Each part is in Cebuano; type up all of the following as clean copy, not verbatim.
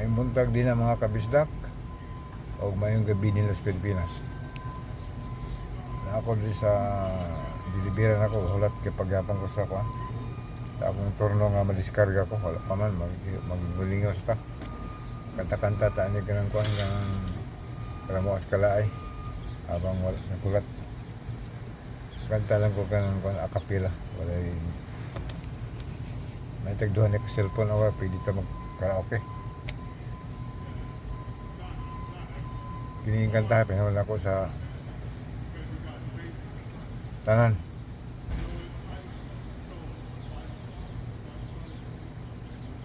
Maayong buntag din na, mga kabisdak, o maayong gabi nila sa Pilipinas. Na ako di sa deliveran ako, hulat kay pagyapang ko sa kuan. Sa akong turno nga madiskarga ko, wala pa man, magbulingos ta. Kanta-kanta ta ani kanang kuan kanang kalamuas kalaay habang wala nakulat. Kanta lang ko kanang kuan, acapella. Walay may tagduhan ni ka cellphone awa, pwede ta mag karaoke. Kini kanta pinawala ko sa tanan.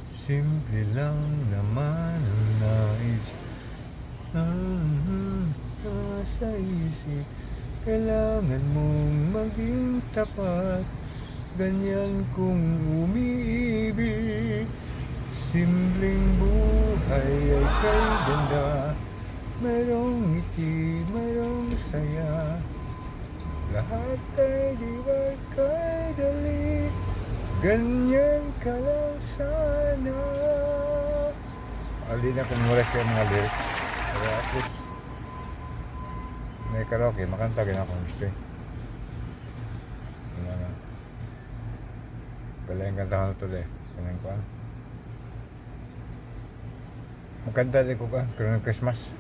Simple lang naman ang nais sa isip. Kailangan mong maging tapat. Ganyan kung umiibig. Simpleng buhay ay kay ganda. Mayroong ngiti, mayroong saya. Lahat ay di ba kay dali? Ganyan ka lang sana. Alin na kung wala siya mga lyrics. Pero at least may karaoke, makanta gina akong gusto eh. Wala na. Wala yung kantahan na tuloy. Ganun ko ano. Magkanta din ko ka, karong Christmas.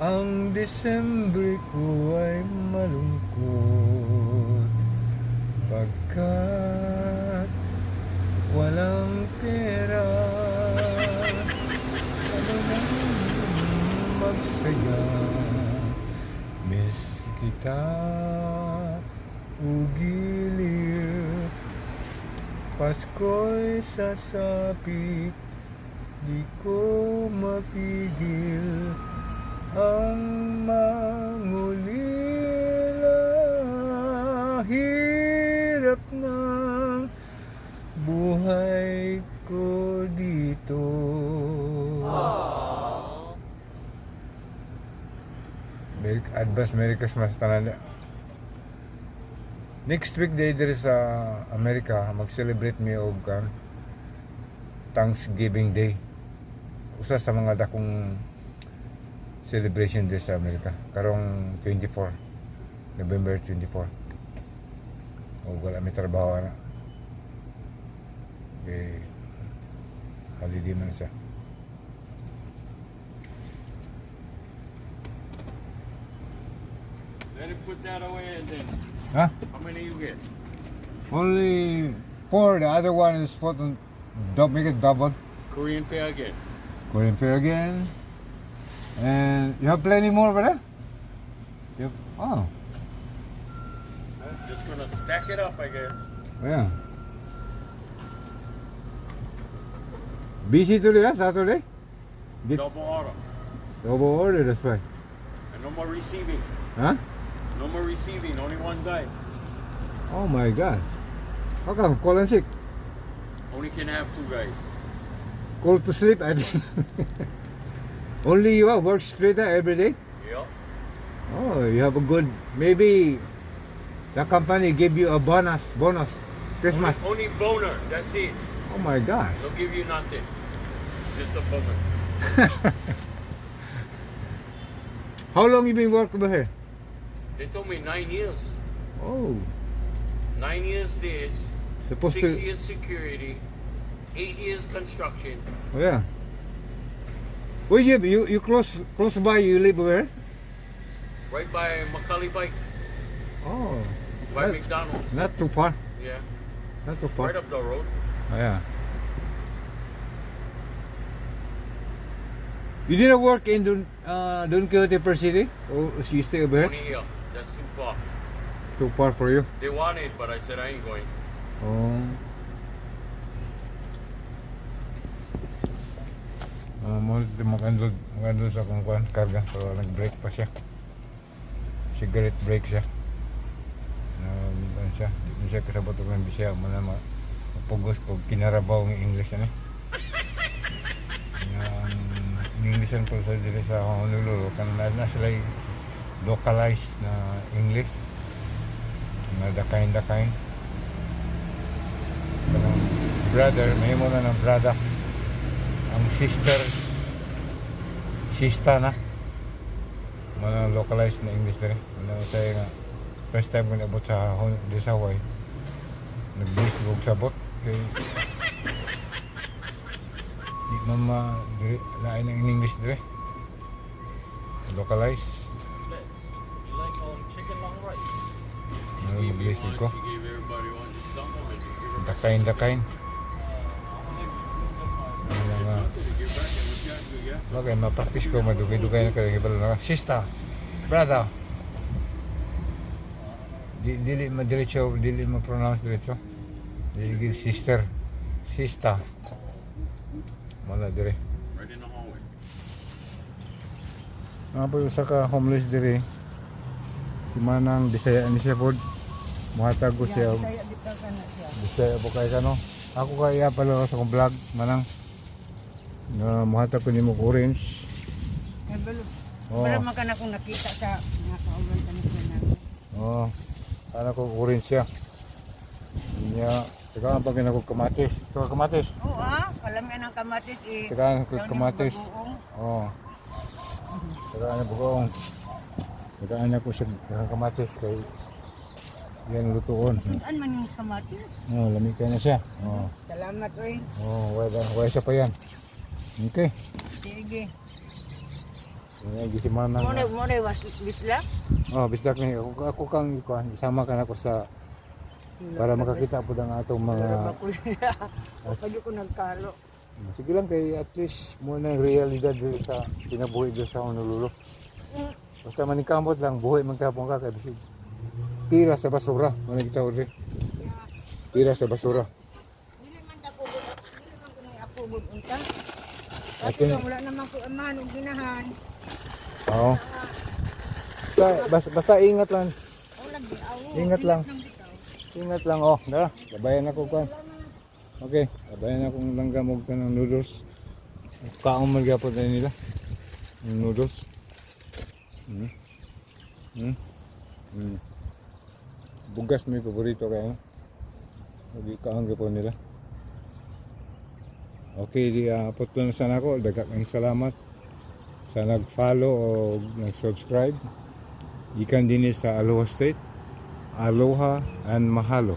Ang Disyembre ko ay malungkot pagkat walang pera. Ano nang magsaya? Miss kita o giliw. Pasko'y sasapit. Di ko mapigil ang mangulila. Hirap ng buhay ko dito. Merry, advance Merry Christmas tanan. Next week day diri sa Amerika mag-celebrate mi og Thanksgiving Day. Usa sa mga dakong celebration diri sa Amerika karong 24, November 24. O wala may trabaho na. Okay. Holiday man siya. Let him put that away and then. Huh? How many you get? Only four. The other one is put on. Don't make it double. Korean pay again. Korean fair again. And you have plenty more over there? Yep. Oh, Just gonna stack it up, I guess. Yeah. Busy today, huh? Saturday? Double order. Double order, that's why. And no more receiving. Huh? No more receiving. Only one guy. Oh my God. How come? Call and sick. Only can have two guys. Call to sleep, I think. Only you work straight every day? Yep. Oh, you have a good, maybe the company give you a bonus, Christmas. Only boner. That's it. Oh my gosh. They'll give you nothing. Just a boner. How long you been working over here? They told me 9 years. Oh, 9 years this. Supposed 6 to. years security. 8 years construction. Oh yeah. Where you close by, you live where? Right by Macaulay Bike. Oh, By not, McDonald's. Not too far. Yeah. Not too far. Right up the road. Oh yeah. You didn't work in Don Quixote per city? Or you stay over here? Only here. That's too far. Too far for you? They wanted, but I said I ain't going. Oh. Mo mag-unload sa akong kuan karga pero nag-break pa siya. Cigarette break siya. Ano siya, di mo siya kasabot og ng Bisaya mo na mapugos ko kinarabaw ng English ani. Nga ang Englishan po sa diri sa Honolulu kan na sila localized na English. Nga dakain-dakain. Kanang brother, may mo na ng brother. Ang sister, sista na. Mga localized na English diri. Ano say nga first time ko naabot sa di sa Hawaii. Nagbis og sabot kay di man ma diri lain ang English diri. Localized. You like chicken long rice? Ano She gave me magbis one. ko. She gave everybody one. Just dump them and give her back. Dakain dakain. Ano nga Give back and we got good, yeah. Bagay, ma-practice ko, madugay-dugay na kayo. Hibalo na ka. Sista, brother. Di, dili ma-diretso, dili ma-pronounce diretso. Dili gid sister. Sista. Wala dire. Right in the hallway. Mga po usa ka homeless dire. Si Manang Bisaya ni siya pod. Muhatag ko siya. Bisaya bitaw ka na siya. Bisaya po kay kano. Ako kaya pala sa akong vlog, Manang. Na muhatag ko nimo og orange. Kay balo. Oo. Para man ka na kung nakita sa mga kauban ka ni na. Oo. Ana ko orange siya. Niya, teka ang pagin ako kamatis. Teka kamatis. Oo ah, kalamian ang kamatis eh. Teka ang Daw niya kamatis. bagoong. Oo. Teka ang bugoong. Teka ana ko sa kamatis kay yan lutuon. Saan man yung kamatis? Oh, lami kay na siya. Oo. Salamat oy. Oh, wala wala siya pa yan. Okay. Sige. Yan gisi manang. Mo na was bisla. Oh, bisdak ni ako kang ikuan, isama ka nako sa para makakita po ang atong mga Pag ko nagkalo. Sige lang kay at least muna ang realidad dito sa kinabuhi dito sa Honolulu. Basta manikamot lang, buhi man kapon ka kay bisig. Pira sa basura, mo kita uri. Pira sa basura. Dili man ta ko dili man ko nang apugod unta. Ate- Kaso lang, wala naman ko amahan og ginahan. Oo. Basta, basta ingat lang. O lagi awo. Ingat lang. Bitaw. Ingat lang oh. Dara, labayan ako kan. Okay, labayan ako ng langgam og kanang noodles. Kaon man gyapon na nila. Yung noodles. Bugas may paborito kayo. Lagi kaon gyapon nila. Okay, di putlo na sana ako. Daghang salamat sa nag-follow o nag-subscribe. Ikan din sa Aloha State. Aloha and mahalo.